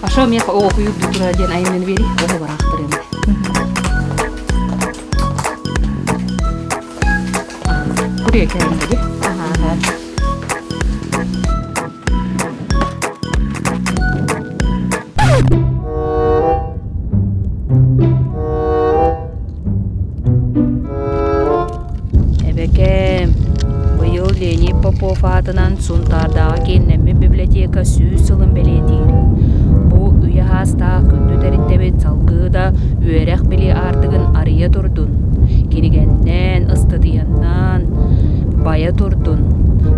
Аша миэхэ оҕо куйуурдуу турара диэн айымньыны биэрий, оҕо бараахтарыам. Курия кэлин Аха. Эбэкээм, быйыл Леонид Попов аатынан Сунтаардааҕы кииннэммит библиотека 100 сылын бэлиэтиир. Бу үйэ саастаах күндү тэрилтэбит салгыы да үөрэх-билии аартыгын арыйа турдун, кинигэннэн, ыстатыйаннан байа турдун,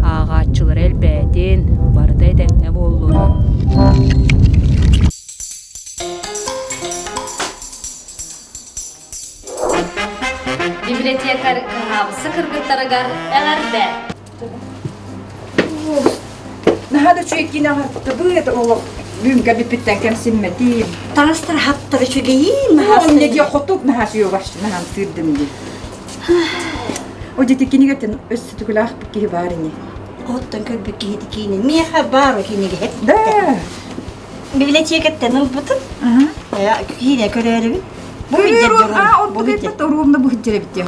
ааҕааччылара элбээтин, барыта этэҥҥэ буоллун. Библиотекарь кыһаабысы кыргыттарыгар эҕэрдэ! Наһаа да үчүгэй киинэ аҕартыбыт олох бүгүҥҥэ бүппүттэн кэмсиммэтим. Таҥастар хаптар үчүгэйин Онно диэ хотук наһаа үчүгэй наһаа сыырдым дии. О дьити кинигэтин өссө түгүлээх киһи баар ини. Оттон көрбүт киһи киинэ миэхэ баар кинигэ Да. Библиотекаттан ылбытым. Киинэ көрөөрүбүн. Бу Оруумна бу сылдьар эбит дии.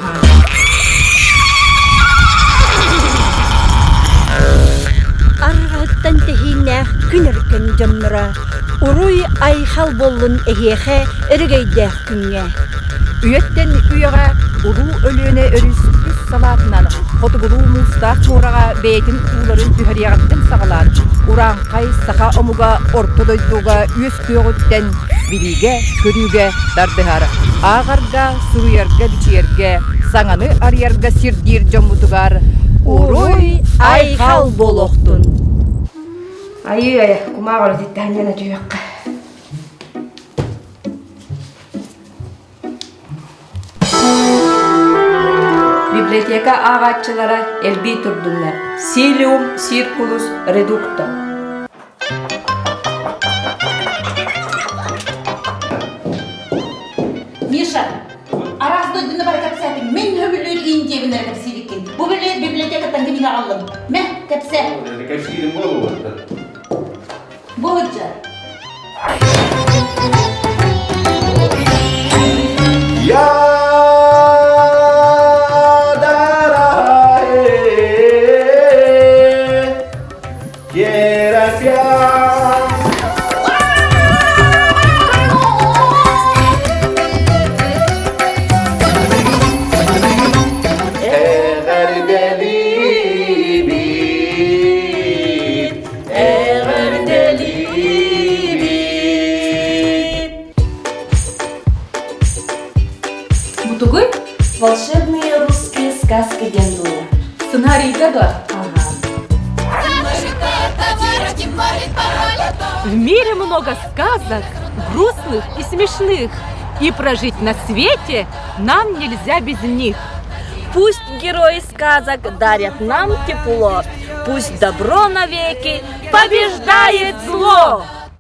Арҕаһыттан тэһииннээх күн өркөн дьонноро уруй айхал буоллун эһиэхэ өрөгөйдөөх күҥҥэ. Үйэттэн үйэҕэ Улуу Өлүөнэ өрүс үс салаатынан Хотугулуу Муустаах муораҕа бэйэтин ууларын түһэриэҕиттэн саҕалаан урааҥхай саха омуга орто дойдуга үөскүөҕүттэн билиигэ-көрүүгэ тардыһар, ааҕарга, суруйарга-бичийэргэ, саҥаны арыйарга сирдиир дьоммутугар уруй айхал буолуохтун! Айыы-айа, кумаах өрүтүттэн түһүөххэ. Библиотека ааҕааччылара элбии турдуннар. Силиум Circulus Reducto. Миша, араас дойдуну бары кэпсээтиҥ. Мин сөбүлүүр Индиябын эрэ кэпсиириккин. Бу библиотекаттан кинигэ аҕаллым. Мэ, кэпсээ. Кэпсиирим буолуо Бу сылдьар. Я дарае, Эҕэрдэлиибит Эҕэрдэлиибит! Бутугуй? Волшебные русские сказки диэн дуо? Сценарийга да? Ага. В мире много сказок, грустных и смешных, и прожить на свете нам нельзя без них. Пусть герои сказок дарят нам тепло, пусть добро навеки побеждает зло!